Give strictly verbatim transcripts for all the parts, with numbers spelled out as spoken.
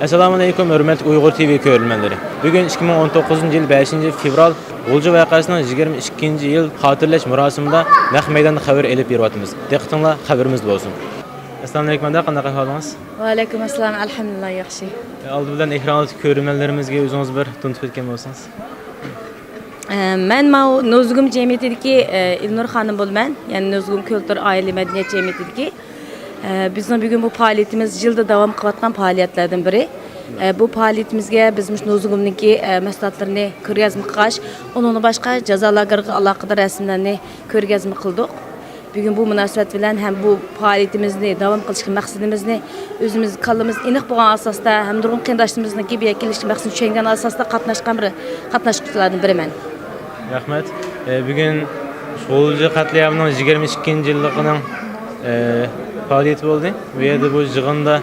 ئەسسالامۇئەلەيكۇم، ھۆرمەتلىك ئۇيغۇر تىۋى كۆرۈرمەنلىرى. بۈگۈن ئىككى مىڭ ئون توققۇزىنچى يىل بەشىنچى فېۋرال، غۇلجا ۋەقەسىنىڭ يىگىرمە ئىككىنچى يىل خاتىرىلەش مۇراسىمىدا نەق مەيداندا خەۋەر ئېلىپ بېرىۋاتىمىز. دىققىتىڭلار خەۋىرىمىزدە بولسۇن. ئەسسالامۇئەلەيكۇم، ئادا، قانداق ئەھۋالىڭىز؟ ۋەئەلەيكۇم ئەسسالام، ئەلھەمدۇلىللا، ياخشى. ئالدى بىلەن ئېكران ئالدىدىكى كۆرۈرمەنلىرىمىزگە ئۆزىڭىز بىر تونۇتۇپ ئۆتكەن بولسىڭىز. ئە، مەن ماۋۇ نوزۇگۇم جەمئىيىتىدىكى، ئە، ئىلنۇر خانىم بولىمەن. يەنى نوزۇگۇم كۆلتۈر ئائىلە مەدەنىيەت جەمئىيىتىدىكى. ئە، بىزنىڭ بۈگۈن بۇ پائالىيىتىمىز يىلدا داۋام قىلىۋاتقان پائالىيەتلەردىن بىرى. ئە، بۇ پائالىيىتىمىزگە بىز مۇشۇ نوزۇگۇمنىڭكى، ئە، مەھسۇلاتلىرىنى كۆرگەزمە قىلغاچ، ئۇنىڭدىن باشقا جازا لاگېرىغا ئالاقىدار رەسىملەرنى كۆرگەزمە قىلدۇق. بۈگۈن بۇ مۇناسىۋەت بىلەن ھەم بۇ پائالىيىتىمىزنى داۋام قىلىشقا مەقسىتىمىزنى ئۆزىمىز كاللىمىز ئېنىق بولغان ئاساستا ھەم نۇرغۇن قېرىنداشلىرىمىزنىڭكى بۇ يەرگە كېلىشكە مەقسىتىنى چۈشەنگەن ئاساستا قاتناشقان بىر قاتناشقۇچىلاردىن بىرىمەن. رەھمەت. ئە، بۈگۈن غۇلجا قەتلىئامىنىڭ يىگىرمە ئىككىنچى يىللىقىنىڭ، ئە، پائالىيىتى بولدى. بۇ يەردە بۇ يىغىندا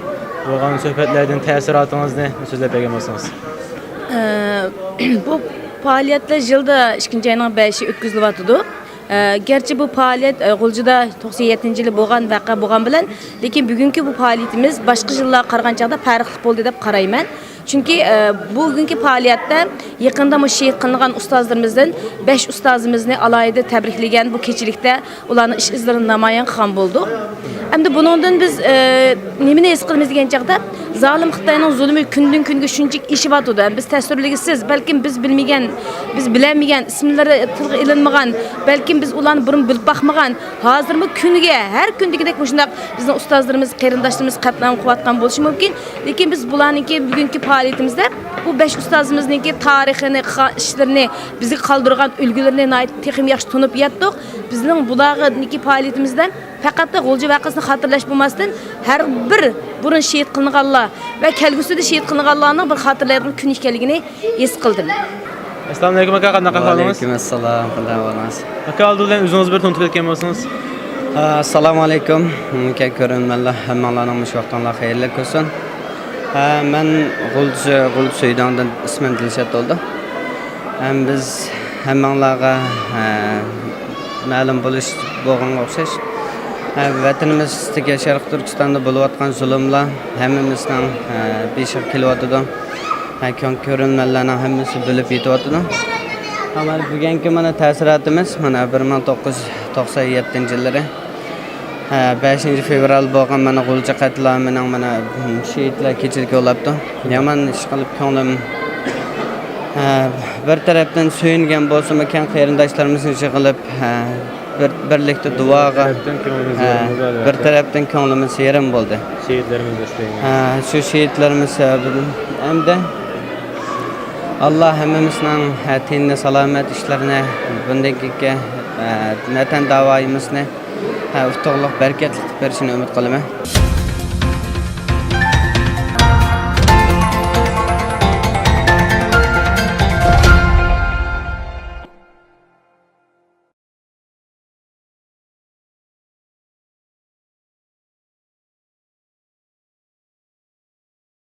بولغان سۆھبەتلەردىن تەسىراتىڭىزنى سۆزلەپ بەرگەن بولسىڭىز. ئە، بۇ پائالىيەتلەر يىلدا ئىككىنچى ئاينىڭ بەشى ئۆتكۈزۈلۈۋاتىدۇ. ئە، گەرچە بۇ پائالىيەت، ئە، غۇلجىدا توقسان يەتتىنچى يىلى بولغان ۋەقە بولغان بىلەن، لېكىن بۈگۈنكى بۇ پائالىيىتىمىز باشقا يىللارغا قارىغان چاغدا پەرقلىق بولدى دەپ قارايمەن. چۈنكى، ئە، بۈگۈنكى پائالىيەتتە يېقىندا مۇشۇ شېھىت قىلىنغان ئۇستازلىرىمىزدىن بەش ئۇستازىمىزنى ئالاھىدە تەبرىكلىگەن بۇ كېچىلىكتە ئۇلارنىڭ ئىش ئىزلىرىنى نامايان قىلغان بولدۇق. ئەمدى بۇنىڭدىن بىز، ئە، نېمىنى ھېس قىلىمىز دېگەن چاغدا، زالىم خىتاينىڭ زۇلۇمى كۈندىن كۈنگە شۇنچىلىك ئېشىۋاتىدۇ. بىز تەسۋىرلىگۈسىز، بەلكىم بىز بىلمىگەن، بىز بىلەلمىگەن، ئىسىملىرى تىلغا ئېلىنمىغان، بەلكىم بىز ئۇلارنى بۇرۇن بىلىپ باقمىغان، ھازىرمۇ كۈنگە، ھەر كۈن دېگۈدەك مۇشۇنداق بىزنىڭ ئۇستازلىرىمىز، قېرىنداشلىرىمىز قەتلىئام قىلىۋاتقان بولۇشى مۇمكىن. لېكىن بىز بۇلارنىڭكى بۈگۈنكى پائالىيىتىمىزدە بۇ بەش ئۇستازىمىزنىڭكى تارىخىنى، قىلغان ئىشلىرىنى، بىزگە قالدۇرغان ئۈلگىلىرىنى ناھايىتى تېخىمۇ ياخشى تونۇپ يەتتۇق. بىزنىڭ بۇلارنىڭكى پائالىيىتىمىزدە پەقەت غۇلجا ۋەقەسىنى خاتىرىلەش بولماستىن، ھەر بىر بۇرۇن شېھىت قىلىنغانلار ۋە كەلگۈسىدە شېھىت قىلىنغانلارنىڭ بىر خاتىرىلەيدىغان كۈن ئىكەنلىكىنى ھېس قىلدىم. ئەسسالامۇئەلەيكۇم ئاكا، قانداق ئەھۋالىڭىز؟ ۋەئەلەيكۇم ئەسسالام، قانداق ئەھۋالىڭىز؟ ئاكا، ئالدى بىلەن ئۆزىڭىز بىر تونۇتۇپ ئۆتكەن بولسىڭىز. ئا، ئەسسالامۇئەلەيكۇم. مۇكەن كۆرۈرمەنلەر، ھەممىڭلارنىڭ مۇشۇ ۋاقتىڭلار خەيرلىك بولسۇن. ھە، مەن غۇلجا، غۇلجا سۈيداڭدىن، ئىسمىم دىلشات بولدى. ھەم بىز ھەممىڭلارغا، ھە، مەلۇم بولۇش بولغانغا ئوخشاش، ھە، ۋەتىنىمىز ئۈستىگە شەرقىي تۈركىستاندا بولۇۋاتقان زۇلۇملار ھەممىمىزنىڭ، ھە، بېشىغا كېلىۋاتىدۇ. ھە، كۆڭ كۆرۈرمەنلەرنىڭ ھەممىسى بىلىپ يېتىۋاتىدۇ. ھە، مانا بۈگۈنكى مانا تەسىراتىمىز مانا بىر مىڭ توققۇز يۈز توقسان يەتتىنچى يىللىرى. ھە، بەشىنچى فېۋرال بولغان مانا غۇلجا قەتلىئامىنىڭ مانا شېھىتلەر كېچىلىكى بولاپتۇ. يامان ئىش قىلىپ كۆڭلۈم، ھە، بىر تەرەپتىن سۆيۈنگەن بولسىمۇ، كەڭ قېرىنداشلىرىمىزنى يىغىلىپ، ھە، بىر، بىرلىكتە دۇئاغا، بىر تەرەپتىن كۆڭلىمىز ھە، يېرىم بولدى، بىر ئەلۋەتتە. تەرەپتىن كۆڭلىمىز يېرىم بولدى. شېھىتلىرىمىز ئەسلەيمىز. ھە، شۇ شېھىتلىرىمىز سەۋەبىدىن ئەمدى ئاللا ھەممىمىزنىڭ، ھە، تېنىنى سالامەت، ئىشلىرىنى بۇندىن كېيىنكى، ھە، ۋەتەن داۋايىمىزنى ھە، ئۇتۇقلۇق، بەرىكەتلىك قىلىپ بېرىشىنى ئۈمىد قىلىمەن.